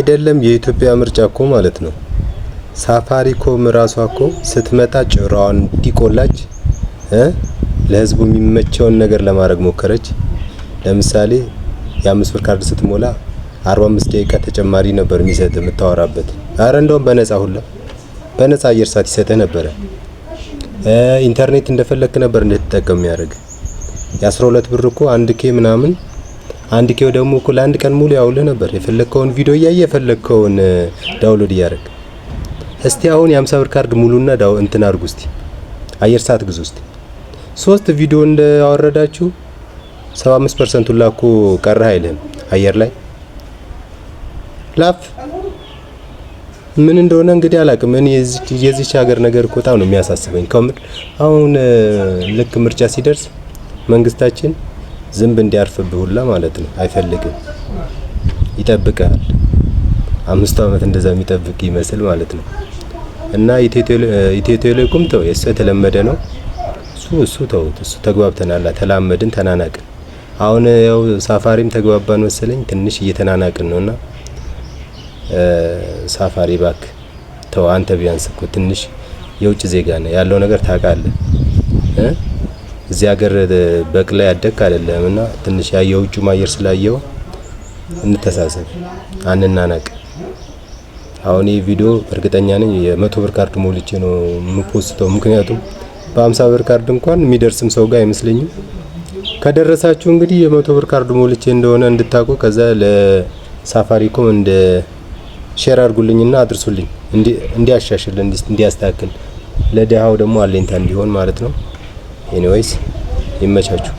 አይደለም የኢትዮጵያ ምርጫ እኮ ማለት ነው። ሳፋሪኮም ራሷ እኮ ስትመጣ ጭራዋን እንዲቆላች ለህዝቡ የሚመቸውን ነገር ለማድረግ ሞከረች። ለምሳሌ የ5 ብር ካርድ ስትሞላ 45 ደቂቃ ተጨማሪ ነበር የሚሰጥ የምታወራበት። አረ እንደውም በነፃ ሁላ፣ በነፃ አየር ሰዓት ይሰጥህ ነበረ። ኢንተርኔት እንደፈለክ ነበር እንድትጠቀም የሚያደርግ። የ12 ብር እኮ 1 K ምናምን፣ 1 K ው ደግሞ እኮ ለአንድ ቀን ሙሉ ያውልህ ነበር። የፈለግከውን ቪዲዮ እያየ፣ የፈለግከውን download እያደረግ። እስቲ አሁን የ50 ብር ካርድ ሙሉና ዳው እንትን አድርጉ፣ እስቲ አየር ሰዓት ግዙ። እስቲ ሶስት ቪዲዮ እንዳወረዳችሁ 75% ሁላ እኮ ቀረህ አይልህም፣ አየር ላይ ላፍ። ምን እንደሆነ እንግዲህ አላውቅም። እኔ የዚች ሀገር ነገር እኮ በጣም ነው የሚያሳስበኝ። ከምር አሁን ልክ ምርጫ ሲደርስ መንግስታችን ዝንብ እንዲያርፍብህ ሁላ ማለት ነው አይፈልግም፣ ይጠብቅሃል። 5 አመት እንደዛ የሚጠብቅ ይመስል ማለት ነው። እና ኢትዮ ቴሌኮም ተው፣ የእሱ የተለመደ ነው። እሱ ተውት፣ እሱ ተግባብተናል፣ ተላመድን፣ ተናናቅን። አሁን ያው ሳፋሪም ተግባባን መሰለኝ፣ ትንሽ እየተናናቅን ነውና ሳፋሪ ባክ ተው አንተ፣ ቢያንስ እኮ ትንሽ የውጭ ዜጋ ነህ፣ ያለው ነገር ታውቃለህ እ እዚህ ሀገር በቅለህ ያደግክ አይደለም እና ትንሽ የውጭ አየር ስላየው እንተሳሰብ፣ አንናናቅ። አሁን ይህ ቪዲዮ እርግጠኛ ነኝ የ100 ብር ካርድ ሞልቼ ነው የምፖስተው። ምክንያቱም በ50 ብር ካርድ እንኳን የሚደርስም ሰው ጋር አይመስለኝም። ከደረሳችሁ እንግዲህ የ100 ብር ካርድ ሞልቼ እንደሆነ እንድታውቁ፣ ከዛ ለሳፋሪኮም እንደ share አድርጉልኝና አድርሱልኝ፣ እንዲያሻሽል፣ እንዲያስተካክል፣ ለድሃው ደግሞ አለኝታ እንዲሆን ማለት ነው። Anyways ይመቻችሁ።